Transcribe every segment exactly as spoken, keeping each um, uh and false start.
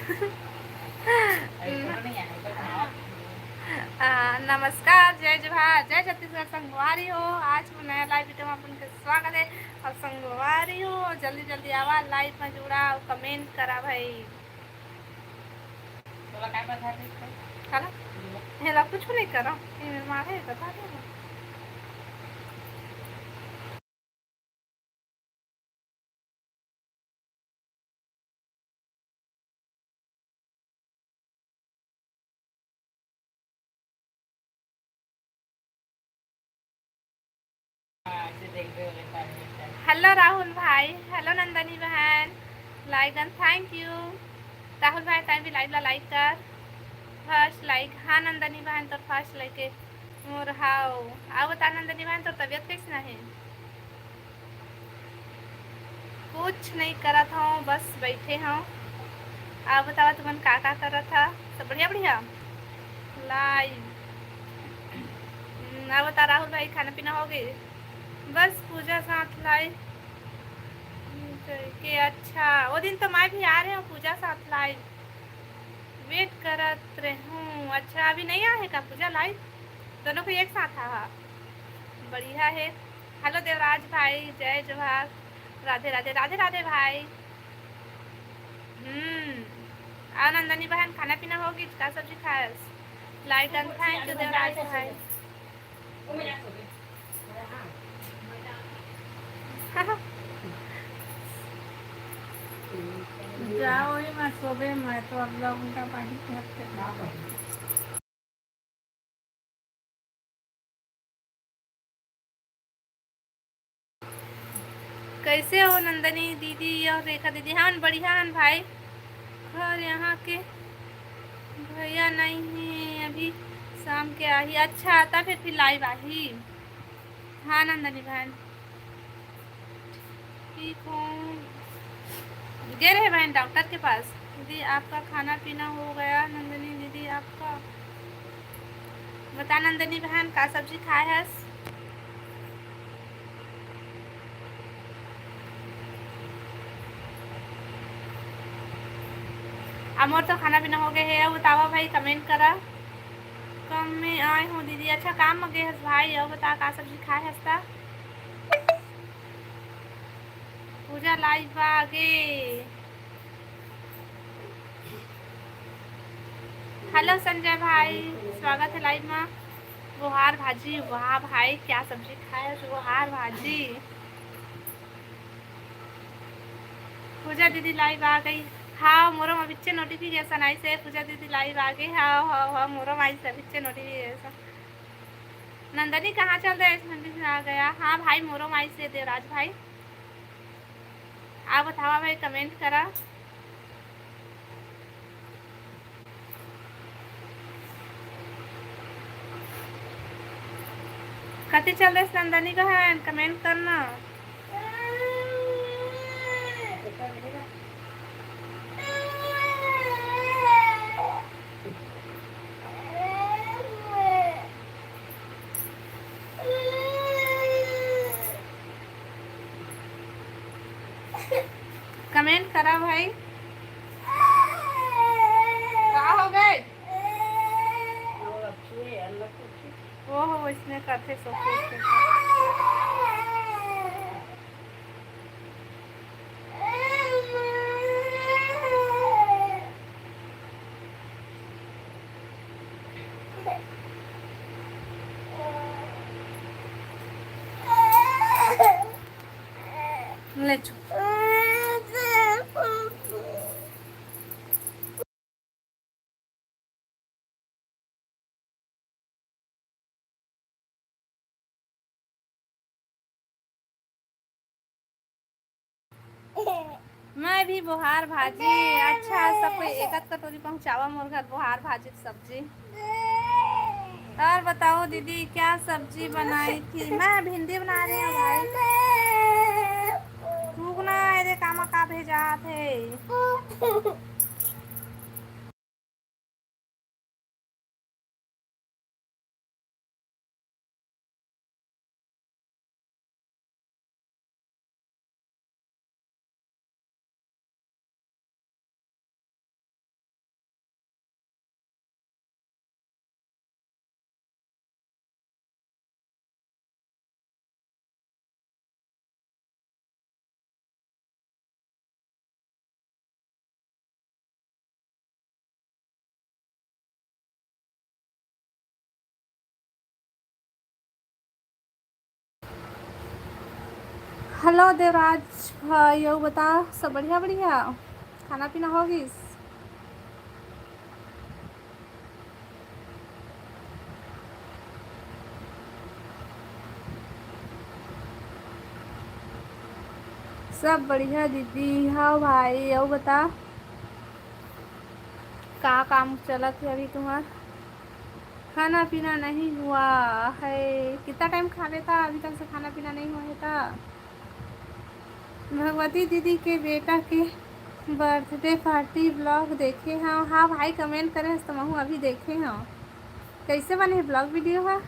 आ, नमस्कार, जय जोहार, जय छत्तीसगढ़ संगवारी हो। आज मैं नया लाइव वीडियो में अपन के स्वागत है। और संगवारी हो, जल्दी जल्दी आवा, लाइव में जुड़ा और कमेंट करा भाई। तोला काय पता है इसका? काला? हेला कुछ नहीं करा, ये मेरे मारे बता दे। हेलो राहुल भाई, हेलो नंदनी बहन, लाइक डन, थैंक यू। राहुल भाई, तैं भी लाइव ला लाइक कर। फर्स्ट लाइक, हाँ नंदनी बहन, तोर फर्स्ट लाइक है मोर। हाव, आव बता नंदनी बहन, तोर तबीयत कैसन है? कुछ नहीं करत हूँ, बस बैठे हूँ। आप बताओ, तुमन का का करत हा? सब बढ़िया, बढ़िया। लाइव। हम्म, आप बता राहुल भाई, खाना पीना हो गई? बस पूजा साथ लाइव के। अच्छा, वो दिन तो मैं भी आ रहे हूँ पूजा साथ लाइव, वेट करत रहूँ। अच्छा, अभी नहीं आ है का पूजा लाइव? दोनों को एक साथ आ, हाँ। बढ़िया है। हेलो देवराज भाई, जय जोहार, राधे राधे, राधे राधे भाई। हम्म, आ नंदनी बहन, खाना पीना हो गई? का सब्जी खायस? लाइक डन, थैंक यू देवराज भाई। जाओ ही मत सोबे, मैं तो अगला घंटा पानी फेंक के कैसे हो नंदनी दीदी और रेखा दीदी? हाँ, बढ़िया हन भाई। घर यहाँ के भैया नहीं है, अभी शाम के आही। अच्छा, आता फिर, फिर लाइव आही। हाँ नंदनी बहन, ठीक हूँ। गए रहे बहन डॉक्टर के पास। दीदी, आपका खाना पीना हो गया? नंदनी दीदी, आपका बता नंदनी बहन, का सब्जी खाए हस? आ मोर तो खाना पीना हो गए है। अब बतावा भाई, कमेंट करा। कम में आए हूँ दीदी। अच्छा, काम में गए हस भाई। अब बता, का सब्जी खाए हस ता? पूजा लाइव आ गे। हेलो संजय भाई, स्वागत है लाइव में। गुहार भाजी, वाह भाई, क्या सब्जी खाए हो? गुहार भाजी। पूजा दीदी लाइव आ गई। हाँ, मोरो मा बिच्चे नोटिफिकेशन आई से पूजा दीदी लाइव आ गई। हाँ, हाँ, हाँ, मोरो मा आई से बिच्चे नोटिफिकेशन। नंदनी कहाँ चल रहे? नंदनी आ गया। हाँ भाई, मोरो मा आई से देवराज भाई। आप बतावा भाई, कमेंट करा। कति चल रहे नंदनी का है, कमेंट करना। कमेंट करा भाई। का हो गए? ओहो, इसने करते सो कुछ। ले चुप। मैं भी बोहार भाजी। अच्छा, सब कोई एक आध कटोरी पहुंचावा मोर घर बोहार भाजी के सब्जी। और बताओ दीदी, क्या सब्जी बनाई थी? मैं भिंडी बना रही हूँ भाई। थूकना है रे, कामा का भेजा थे। हेलो देवराज भाई, अउ बता, सब बढ़िया? बढ़िया, खाना पीना हो गिस? सब बढ़िया दीदी। हाँ भाई, अउ बता, का काम चलत हे अभी तुम्हार? खाना पीना नहीं हुआ है। कितना टाइम खा लेता, अभी तक से खाना पीना नहीं हुआ है ता? भगवती दीदी के बेटा के बर्थडे पार्टी ब्लॉग देखे हव। हाँ भाई, कमेंट करे हस त महू अभी देखे हव। कैसे बने ब्लॉग वीडियो ह?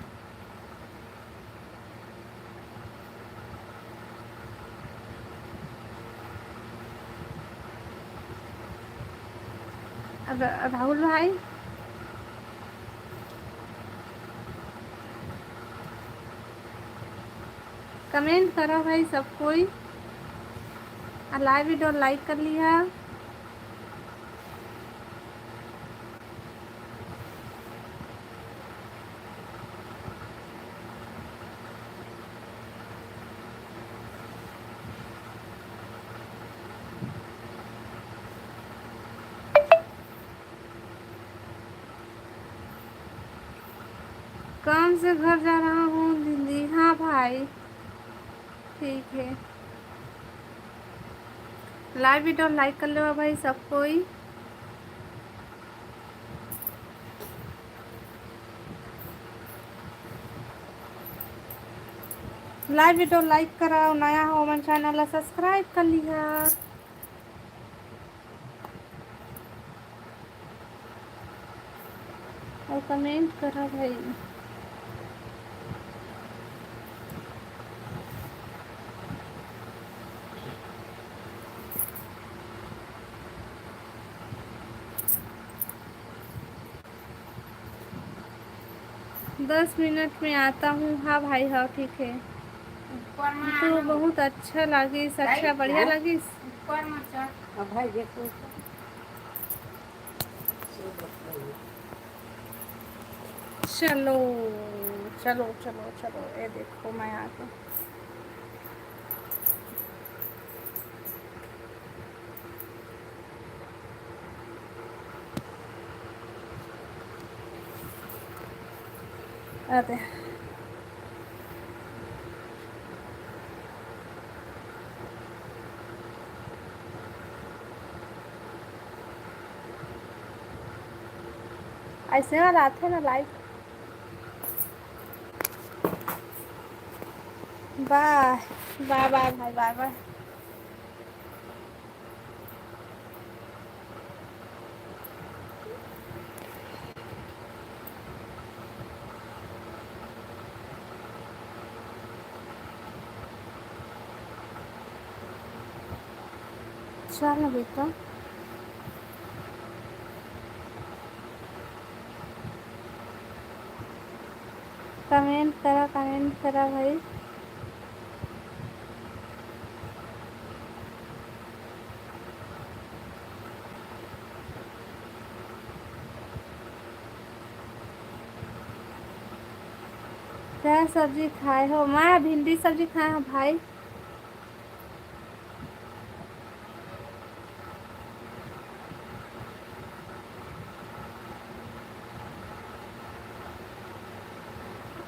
र-, राहुल भाई, कमेंट करा भाई सब कोई, और लाइव वीडियो लाइक कर लिया। काम से घर जा रहा हूँ दीदी। हाँ भाई, ठीक है। लाइव वीडियो लाइक कर लेवा भाई सब कोई। लाइव वीडियो लाइक करा, नया हो मन चैनल ला सब्सक्राइब कर लिहा। अउ कमेंट करा भाई। दस मिनट में आता हूँ। हाँ भाई, हाँ, ठीक है। ऊपर में तो आना। बहुत अच्छा लागिस, अच्छा, लाइट बढ़िया ना? लागिस। ऊपर में चढ़। अब भाई देखो। चलो, चलो, चलो, चलो, ये देखो, मैं आ गई। अरे, ऐसे वाला आथे ना लाइव। बाय, बाय, बाय भाई, बाय, बाय। चल ना बेटा, कमेंट करा, कमेंट करा भाई। का सब्जी खाए हो? मैं भिंडी सब्जी खाए हूँ भाई।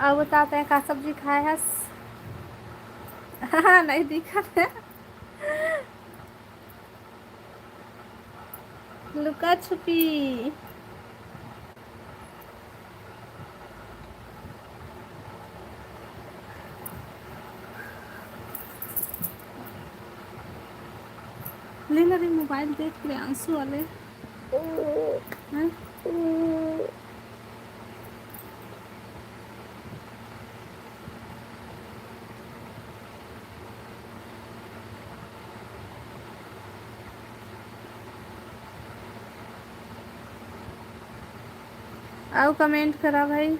अउ बता, तैं का सब्जी खाए हस? नहीं दिखत है। लुका छुपी। ले ना रे, मोबाइल देख प्रियांशु वाले। हैं? अउ कमेंट करा भाई।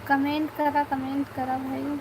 कमेंट करा, कमेंट करा भाई।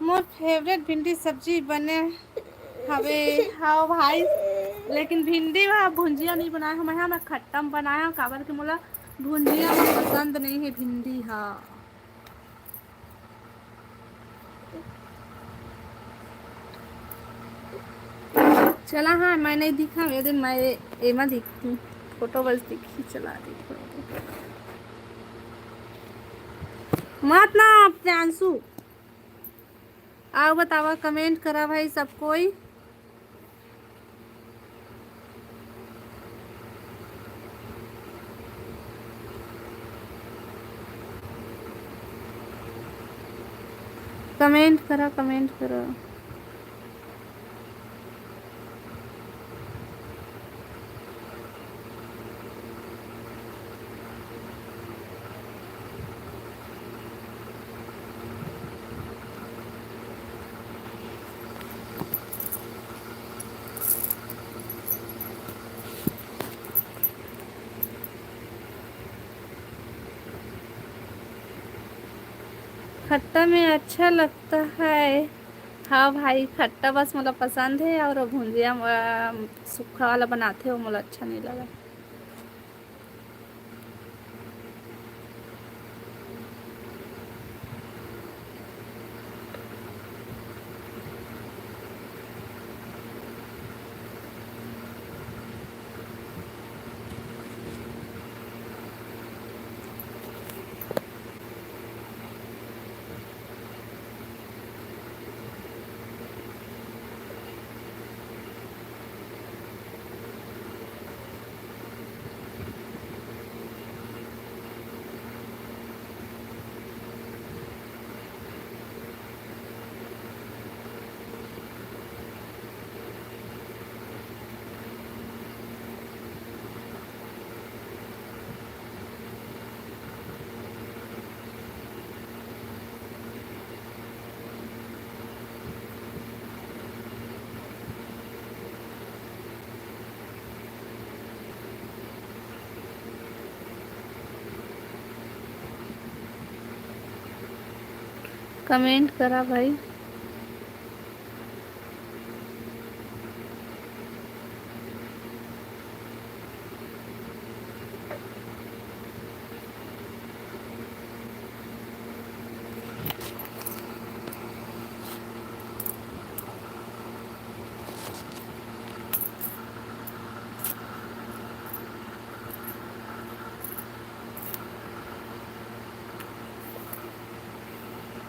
मोर फेवरेट भिंडी सब्जी बने हवे। हाँ भाई, लेकिन भिंडी मा भुंजिया नहीं बनाए हँव मैं, हाँ, मैं खट्टा म बनाए हँव, काबर के मोला भुंजिया मा पसंद नहीं है भिंडी हा। चला हाँ, मैं नहीं दिखा, ये दिन मैं एमा दिखती, फोटो बस दिखी, चला दिखो। मत ना, प्रियांशु। अउ बतावा, कमेंट करा भाई सब कोई। कमेंट करा, कमेंट करा। खट्टा में अच्छा लगता है। हाँ भाई, खट्टा बस मोला पसंद है, और भुंजिया, अ, सूखा वाला बनाथे, वो मोला अच्छा नहीं लगा। कमेंट करा भाई।